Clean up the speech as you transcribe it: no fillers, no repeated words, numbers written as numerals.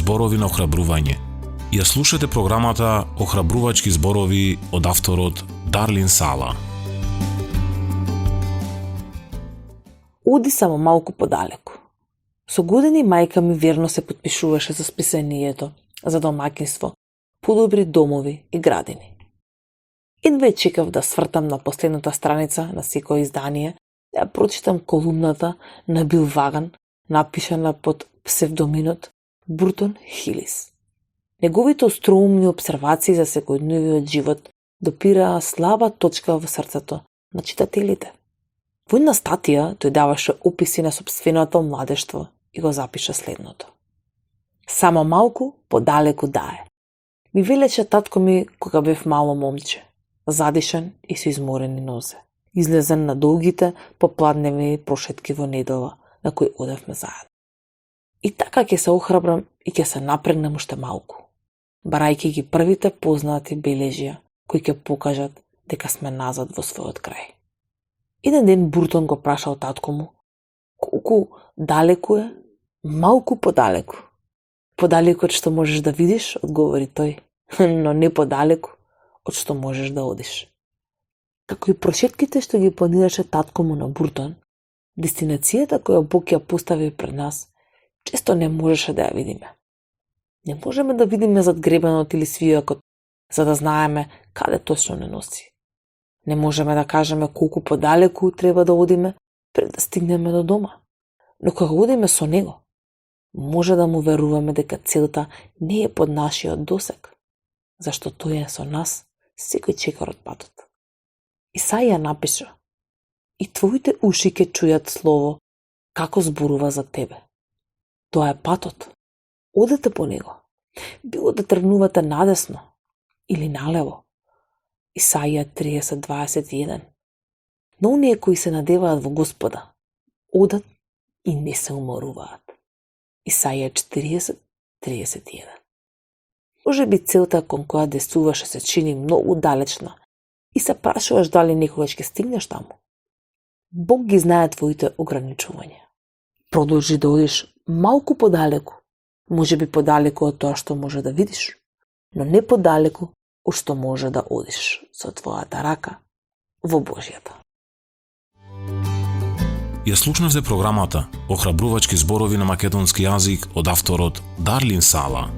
зборови на охрабрување. Ја слушате програмата Охрабрувачки зборови од авторот Дарлин Сала. Оди само малку подалеку. Со години мајка ми верно се потпишуваше за списанието, за домаќинство, подобри домови и градини. Едва чекав да свртам на последната страница на секој издание, да ја прочитам колумната на Бил Ваган, напишана под псевдоменот Буртон Хилис. Неговите остроумни обсервации за секојдневниот живот допираа слаба точка во срцето на читателите. Во една статија тој даваше описи на собственото младештво и го запиша следното. Само малку подалеку дае. Ми велеше татко ми кога бев мало момче, задишан и со изморени нозе. Излезен на долгите попладневни прошетки во недела на кои одевме заедно. И така ќе се охрабрам и ќе се напрегнам уште малку, барајќи ги првите познати бележја кои ќе покажат дека сме назад во својот крај. Еден ден Буртон го прашал татко му: колку далеку е? Малку подалеку. Подалеку од што можеш да видиш, одговори тој, но не подалеку од што можеш да одиш. Како и прошетките што ги планираше татко му на Буртон, дестинацијата која Бог ја постави пред нас, често не можеше да ја видиме. Не можеме да видиме зад гребенот или свијакот, за да знаеме каде точно не носи. Не можеме да кажеме колку подалеку треба да одиме пред да стигнеме до дома. Но кога одиме со него, може да му веруваме дека целта не е под нашиот досег, зашто тој е со нас секој чекор од патот. Исаија напиша: и твоите уши ќе чујат слово како зборува за тебе. Тоа е патот. Одете по него. Било да тргнувате надесно или налево. Исаија 30:21. Но оние кои се надеваат во Господа, одат и не се уморуваат. Исаија 40:31. Може би целта кон која действуваш се чини многу далечна и се прашуваш дали некогаш ќе стигнеш таму. Бог ги знае твоите ограничувања. Продолжи да одиш малку подалеку, може би подалеку од тоа што може да видиш, но не подалеку од што може да одиш со твојата рака во Божјата. Ја слушнавте програмата Охрабрувачки зборови на македонски јазик од авторот Дарлин Сала.